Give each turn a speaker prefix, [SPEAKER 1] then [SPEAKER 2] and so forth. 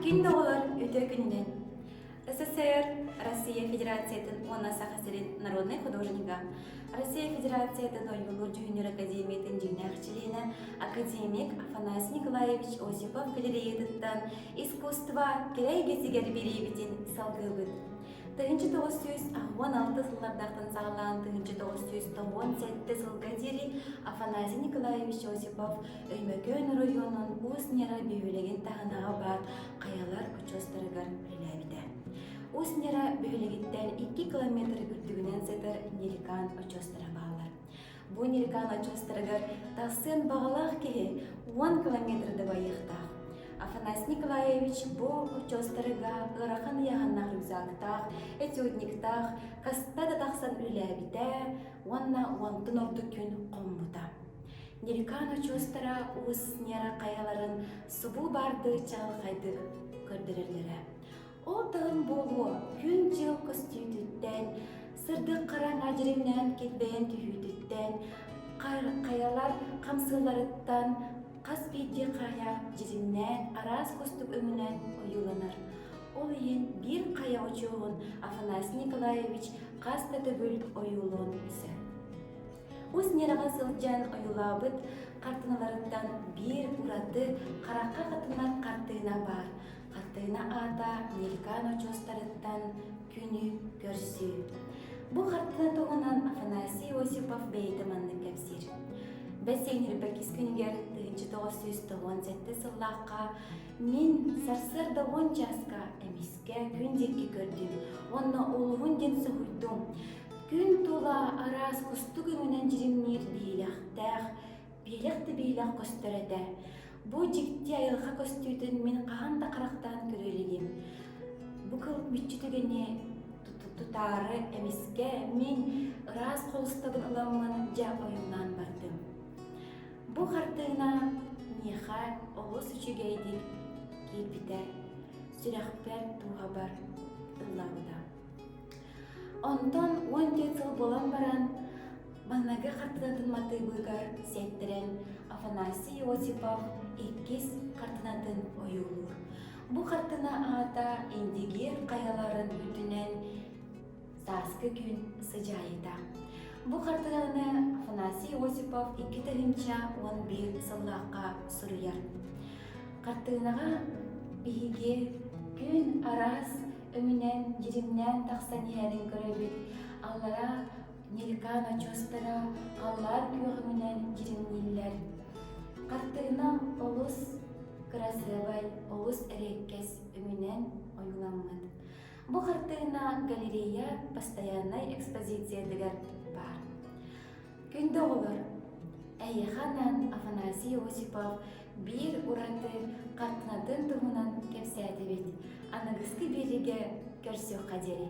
[SPEAKER 1] Күн да оҕолор үтүө күнүнэн! СССР Россия Федерациятын уонна Саха сирин народнай художнига, Россия Федерациятын ойуулуур-дьүһүннүүр академиятын дьиҥнээх чилиэнэ, академик Афанасий Николаевич Осипов галереятыттан искусство кэрэ эйгэтигэр биэриибитин салгыыбыт. 1986 сыллардаахтан саҕалаан 1997 сылга диэри Афанасий Николаевич Осипов Өймөкөөн оройуонун Уус Ньара бөһүөлэгин таһынааҕы баар хайалар очуостарыгар үлэлээбитэ. Уус Ньара бөһүөлэгиттэн 2 километр үрдүгүнэн сытар Неликан очуостара бааллар. Бу Неликан очуостарыгар тахсыан баҕалаах киһи 10 километр дабайыахтаах. Афанасий Николаевич бу очуостарыга ыарахан ыйааһыннаах рюкзактаах, этюдниктаах, хаста да тахсан үлэлээбитэ уонна уонтан ордук күн хоммута. Неликан очуостара Уус Нера хайаларын субу баардыы чаҕылхайдык көрдөрөллөрө. Ол тылым буолуо, күн-дьыл көстүүтүттэн, сырдык хараҥа дьиримнээн килбэйэн түһүүтүттэн, хайалар хамсыыларыттан хас биирдии хайа дьиримнээн араас кустук өҥүнэн ойууланар. Ол иһин биир хайа очуоһун Афанасий Николаевич хас да төгүл ойуулуон сөп. Ус Нераҕа сылдьан ойуулаабыт хартыыналарыттан биир ураты харахха хатанар хартыына баар. Хартыына аата Нелькан очуостарыттан Күнү көрсүү. Бу хартыына туһунан Афанасий Осипов бэйэтэ маннык кэпсиир. Бэс ыйын күнүгэр 1997 сыллаахха мин сарсыарда уон чааска эмискэ күн диэки көрдүм уонна олуһун диэн соһуйдум. Күн тула араас кустук өҥүнэн дьиримниир биһилэхтээх, биһилэх да биһилэх көстөр этэ. Бу дьикти айылҕа көстүүтүн мин хаһан да харахтаан көрө илигим. Бу кыл мүччү түгэни тутаары эмискэ мин ыраас холустабын ыламмын дьэ ойуулаан бардым. Бу хартыына миэхэ олус үчүгэйдик киирбитэ, сүрэхпэр, дууһабар ыллаабыта. Онтон 14 сыл буолан баран, маҥнайгы хартыынатын матыыбыгар сиэттэрэн Афанасий Осипов иккис хартыынатын ойуулуур. Бу хартыына аата Индигир хайаларын үрдүнэн сааскы күн сыдьаайыта. Бу хартыынаны Афанасий Осипов 2011 сыллаахха суруйар. Хартыынаҕа биһиги күн араас өҥүнэн дьиримнээн тахсан иһэрин көрөбүт. Аллара Нелькан очуостара халлаан күөх өҥүнэн дьиримнииллэр. Хартыына олус кырасыабай, олус эриэккэс өҥүнэн ойууламмыт. Бу хартыына галерея постояннай экспозициятыгар баар. Күндү оҕолор, эһиэхэ анаан Афанасий Осипов биир ураты хартыынатын туһунан кэпсээтибит. Аныгыскы биэриигэ көрсүөххэ диэри.